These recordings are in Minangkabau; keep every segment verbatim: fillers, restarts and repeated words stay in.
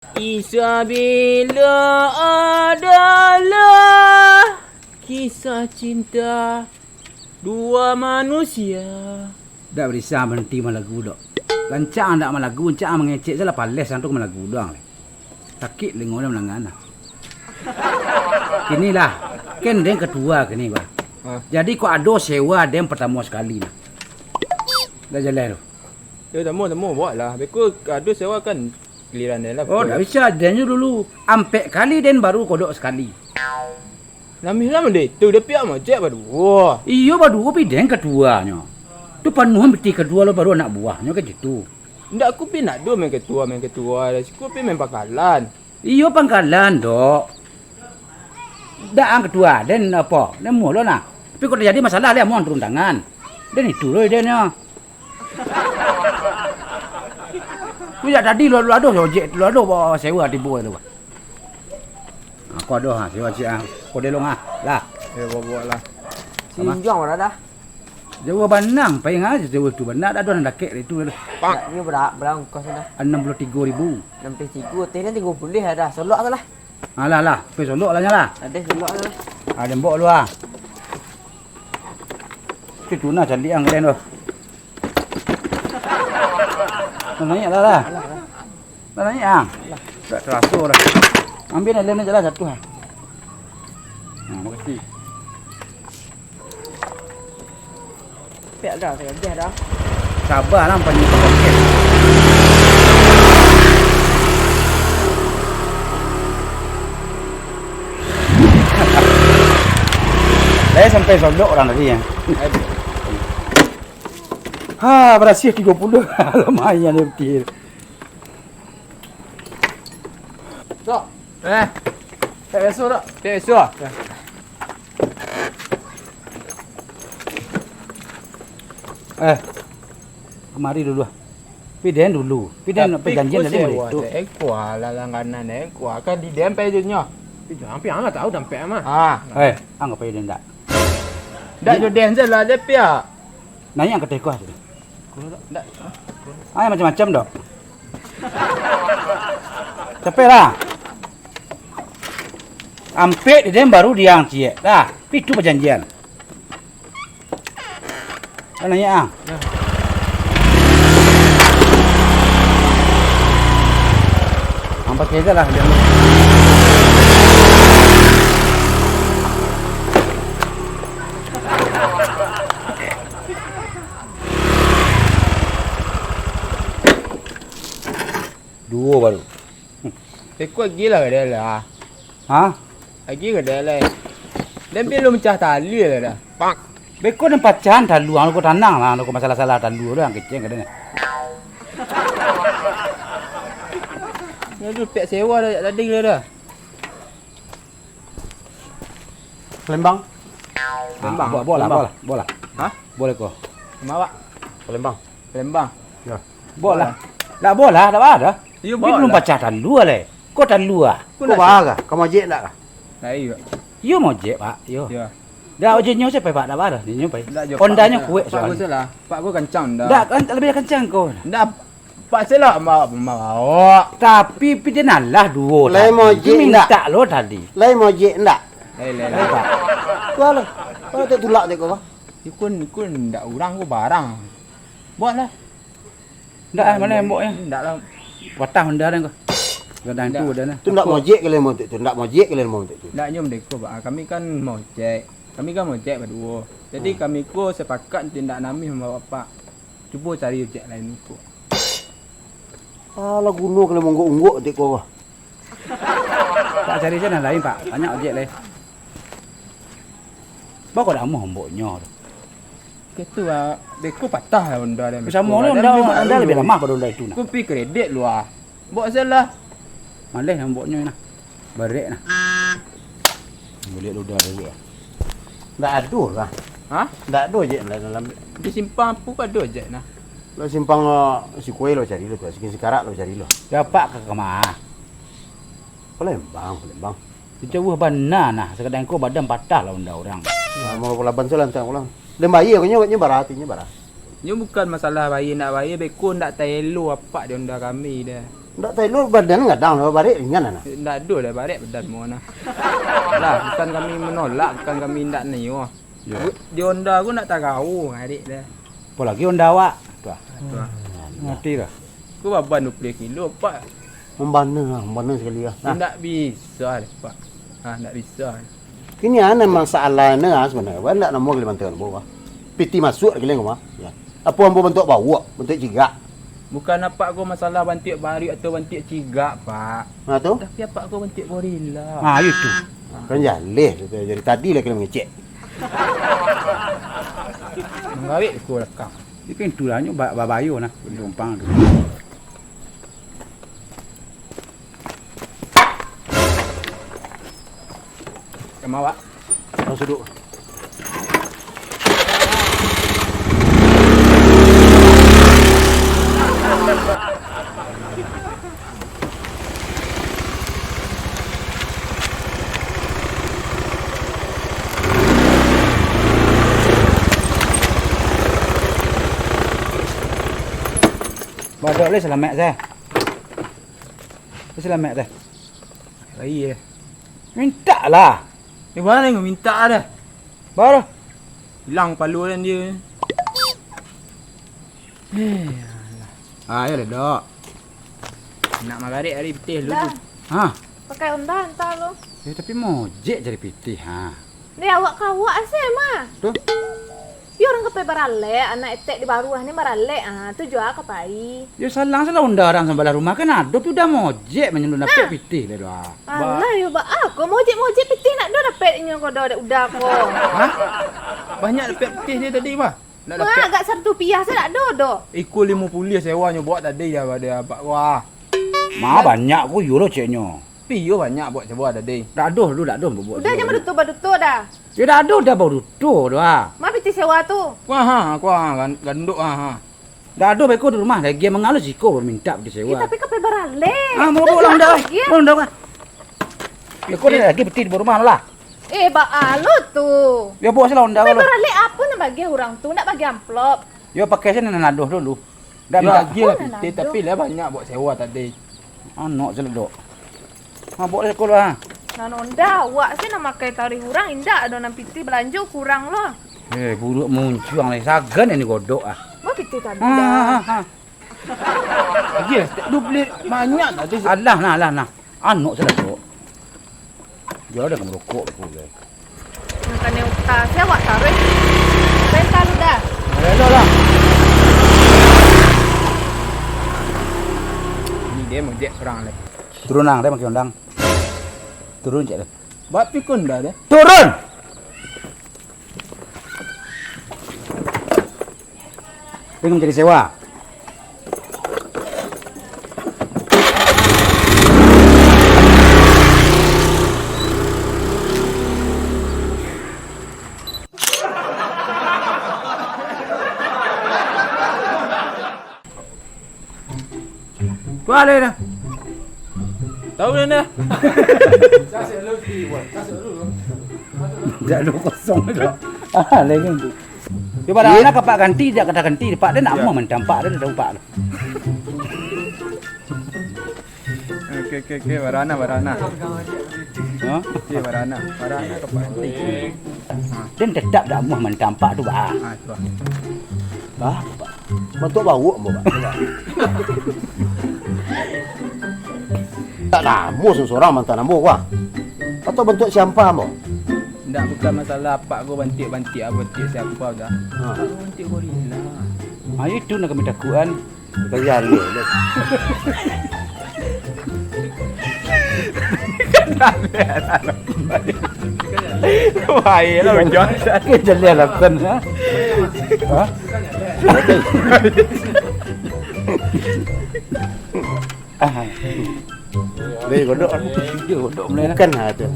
Isabella adalah kisah cinta dua manusia. Dak bisa berenti malagu dok. Rancak ndak malagu, rancak mangecek salah pales tu malagu doang. Sakik lingo dah malangan lah. Kini lah, kan den ketua kini, bah. Ha. Jadi kok ado sewa den pertama sekali nah. Dah jaleh tu. Yo, tamo, tamo, buat lah. Beko ado sewa kan giliran den lah. Oh, dak bisa, den nyo dulu. Ampek kali den baru kodok sekali. Namilah mande tu, dah piak mojek baduo. Iyo, baduo pi den ketuanyo. Tu panuahan piti kedua lo baru anak buahnyo kan gitu. Ndak, aku pi nak do main ketua, main ketua. Dah siko pi main pangkalan. Iyo, pangkalan, dok. Dak ang ketua, den apo? Den mulo nah. Tapi kok terjadi masalah, den amuah turun tangan. Den itu lo idenya. Ku jak tadi lu, lu ado ojek, lu ado bawa sewa tibo tu. Aku ado ha, sewa cik ah. Kau delong ah. Lah. Ya, bawa-bawa lah. Sinjang dah dah. Jauah banang, pai ngah jauah tu banang, dah ado nan dakek itu tu. Pak, ni berapa, berapa ongkos dah? Enam puluh tiga ribu. Enam puluh tiga, teh ni tiga puluh dah. Solok ke lah? Alah lah, pai solok lah nyo lah. Ado solok ke lah? Ada mbok lu ah. Itu tuna cantik ang kalian tu. Nah, naik lah lah. Alah, alah. Dah naik ah. Dah teraso dah. Ambil dah lem je lah satu ah. Nah, makasih. Pek dah, pek dah dah. Sabar lah, panik. Saya sampai sodok orang tadi ya. Ha, berasih tiga puluh. Lumayan dia betul. Dok. Eh. Tak biasa, Dok. Tak biasa. Eh. Kemari dulu ah. Piden dulu. Piden perjanjian tadi mulai tu. Tapi ku sewa, eh, kuah lah langganan, eh, kuah kan di D M P je nyo. Tapi jangan, pi ang lah tahu dampek mah. Ah. Eh, ang apa iden dak? Dak jo den je lah, dia pia. Naiak ang ka teh kuah tu. Ndak. Ah, macam-macam dok. Capek lah. Ampek di den baru di ang ciek. Dah, pi tu perjanjian. Kan naiak ah. Ang pakai je lah. Duo baru. Beko agiah lah ka den lah. Ha? Agiah ka den lah. Den pi alun pacah talua lah dah. Beko den pacahan talua, ang ko tanang lah, ang ko masalah-salah talua tu, ang kecek ka den. Nyo tu pek sewa dah, jak tadi lah dah. Palembang. Palembang. Ah, bo-, bola, Palembang. Bola, bola. Hah? Bola ko. Palembang. Palembang. Yo. Bola. Bola. Dak bola, dak ada. Iyo, bola. Tapi belum pacah talua leh. Ko talua. Ko ba ka? Ka mojek dak ka? Nah, iyo. Iyo mojek, Pak. Iyo. Iyo. Dak ojek nyo sia, Pak, dak ba dah. Nyo, Pak. Dak jo, Honda nyo kuek soalnyo. Pak ko kancang dah. Dak, kan lebih kancang ko. Dak. Pak, selok ma-, ma-, awak. Tapi piden alah duo tadi. Lai mojek ndak? Mintak lo tadi. Lai mojek ndak? Lai, lai, lai. Pak. Wah lah. Wah, tak tulak dek kau, wah. Ikun, ikun ndak urang ko barang. Buat lah. Ndak ah, mana emboknya? Ndak lah. Patah Honda den ko. Gadang tu dah nah. Tu ndak mojek kalian mau tu. Ndak mojek kalian mau tu. Ndak nyo merdeka, Pak. Kami kan mojek. Kami kan mojek baduo. Jadi kami ko sepakat untuk ndak namiah sama Bapak. Cubo cari ojek lain ko. Alah, guno kalian monggok-unggok dek ko. Pak, cari se nan lain, Pak. Banyak ojek lai. Baa kok dak amuah omboknyo tu? Ketu ah, beko patah lah Honda den. Samo lo Honda, Honda lebih lamah pado Honda itu nah. Ku pi kredit lu ah. Mbok salah. Maleh omboknyo nah. Barek nah. Buliak Honda dulu ah. Ndak ado lah. Hah? Ndak ado ojek lah dalam. Di simpang apo ado ojek nah? Lo simpang, eh, Sikue lo cari lo tu, Sikin Sikarak lo cari lo. Dapat ka kama? Palembang, Palembang. Jauah bana nah, sakadang ko badan patah lah Honda urang. Nah, mau palaban se lantang pulang. Den bayia ko nyo, nyo bara, atinyo bara. Nyo bukan masalah bayia ndak bayia, beko ndak taelo apak di Honda kami dah. Ndak tahu lo badan gadang lo, barek ringan nah. Ndak ado lah barek badan mo nah. Lah, bukan kami manolak, bukan kami ndak nio. Yo. Bu-, di Honda ko ndak tagao barek dah. Apolagi Honda awak. Tu ah. Tu ah. Ngarati lah. Ko baban duo puluah kilo, Pak. Mambana lah, mambana sakali lah. Nah. Ndak bisa deh, Pak. Ah, ndak bisa. Kini ana masalah ni ah, sabananyo. Wah, ndak namo Kalimantan ambo, wah. Pitih masuak kalian ko mah. Ya. Apo ambo bantuak bawok, bantuak cigak? Bukan apak ko masalah bantuak baruak atau bantuak cigak, Pak. Ha, tu? Tapi apak ko bantuak gorila. Ha, itu. Kan jaleh tu, dari tadi lah kalian mangecek. Manggawik ko lakang. Itu intu lah, nyo ba-, babayo nah, penumpang tu. Ka ma, Wak? Masuk dulu. Badok le salamak, Zah. Salamak, Zah. Lai, eh. Mintak lah. Eh, bana mintak dah. Baru. Hilang palu dan dia. Eh, alah. Ah, ya, Dok. Nak magarek hari pitih lu Dah. tu. Ha. Pakai Honda hantar lu. Ya, tapi mojek cari pitih, ha. Ni awak ka awak asa mah. Tu. Yo urang ka pai baralek, anak etek di baruah ni baralek, ah, tu jua ka pai. Yo salang salah Honda urang sabalah rumah kan ado, tu dah mojek manyambut dapek pitih lah doh. Alah, yo baa ko mojek-mojek pitih nak do dapek inyo ko do, dek Uda ko. Hah? Banyak dapek pitih dia tadi, bah? Nak Mah dapek agak saratuih rupiah sajo nak do doh. Iko limo puluah sewa nyo bawa tadi ya, pada apak ko, ah. Mah banyak ko yo lo ceknyo. Piyo banyak buek sewa tadi? Dak ado lu, dak ado buek Uda sewa jangan tadi. baduto-baduto dah. Yo dak ado dah baduto dah. Ma pitih sewa tu? Kuah ha, kuah ha, gan-, ganduk ha, ha. Dak ado beko di rumah lagi, mangalu siko minta pitih sewa. Eh, tapi ka pai baralek. Ah, mau Uda pulang jangan dah. pergi, ah. Pulang dah. Yo ko dah lagi pitih di rumah lah. Eh, baa lo tu. Yo bawa salah Honda Pai lo. baralek apo nan bagi urang tu? Nak bagi amplop. Yo pakai sini nan ado dulu. Dak Yo, minta agiah lah Apo nan pitih, ado? tapi lah banyak buek sewa tadi. Anok salah dok. Ha, bawa lah siko lah. Nan Honda, awak se nan makai tarih urang, indak ado nan pitih balanjo kurang lo. Eh, buruak muncuang lai. Sagan ni godok ah. Ma pitih tadi Ha, ha, dah. ha, ha. Agiah, stek duplik banyak tadi. Alah nah, alah nah. Anok salah dok. Yo dah ka marokok ko, guys. Nan kanai uta, sia awak taruih. Renta lu dah. Elok lah. Ni dia mojek surang lai. Turun ang, dia makin ondang. Turun cek dia. Bak pikun dah dia. Turun! Pai mancari sewa. Kuah lai dah. Tahu dah dah. Dak ado kosong dah. Ah, lai kan tu. Yo, barana ka Pak ganti, dak ka ganti, Pak dah nak Yo. amuah mantampak dah, dah Pak. Oke, oke, oke, barana, barana. Ha? Oke, barana, barana ka Pak ganti. Ha. Dan tetap dak amuah mantampak tu, Pak. Ha, tu, Pak. Bah, Pak. Bantuak bawok ambo, Pak. Tak namo surang-surang mantan ambo, wah. Atau bantuak siampa ambo? Ndak, bukan masalah apak ko bantuak-bantuak, bantuak siampa dah. Ha. Apak ko bantuak gorila. Ha, itu nan kami takuikan. Bukan jaleh, dah. Wah, iyalah, hujan. Jaleh alasan, ha? Ha? Ah. Dia godok. Dia godok mulai lah. Bukan ha tu.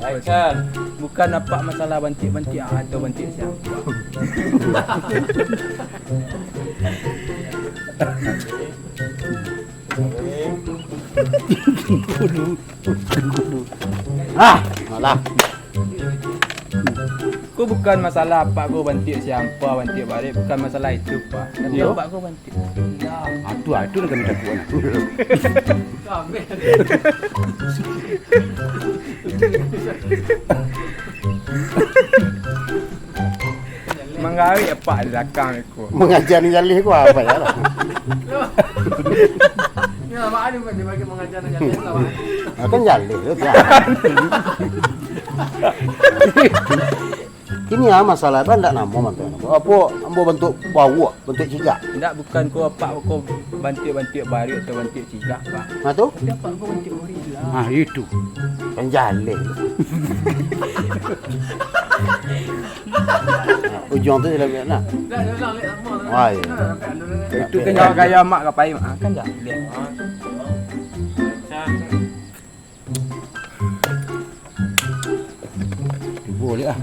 Aisyah, bukan apak masalah bantuak-bantuak, ah, atau bantuak siampa. Ah, malah. Ko bukan masalah apak ko bantuak siampa, bantuak barek, bukan masalah itu, Pak. Tapi Iyo. apak ko bantuak. Ah, tu, ah, itu nan kami takuik. Manggarik apak di balakang ko. Mangaja nan jaleh ko apo yo lah? Yo, mak anu kan dia bagi mangaja nan jaleh lah, Mak. Ah, kan jaleh tu, tu. Kini ah, masalah abah ndak namo bantuak namo. Apo ambo bantuak bawok, bantuak cigak? Ndak, bukan ko apak ko bantuak-bantuak barek atau bantuak cigak, Pak. Ha tu? Tapi apak ko bantuak barek lah. Ah, itu. Kan jaleh. Ujuang tu jaleh nah. Dah, dah, dah, dah, dah. Wah, iyo. Dah, dah, dah, dah. Itu kan gaya-gaya mak ka pai, Mak. Ah, kan jaleh. Cubo liak ah.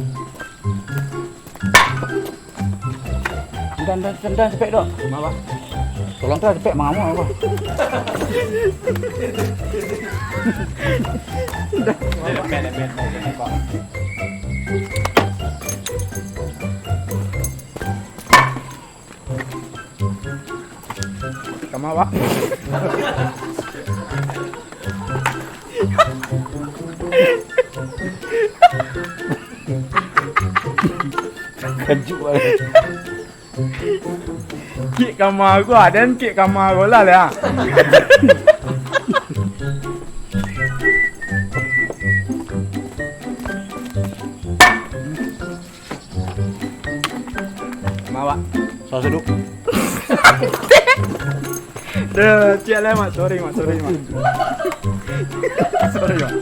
Tendang, tendang, tendang, cepek, Dok. Tolong tu, cepek, mangamuk aku. Kama, Pak? Kajuik banget. Kik kama ko, aden kik kama ko lah, lah. Mawak. Salah suduk. Dah, ciek lah, Mak. Sorry, Mak. Sorry, Mak. Sorry, Mak.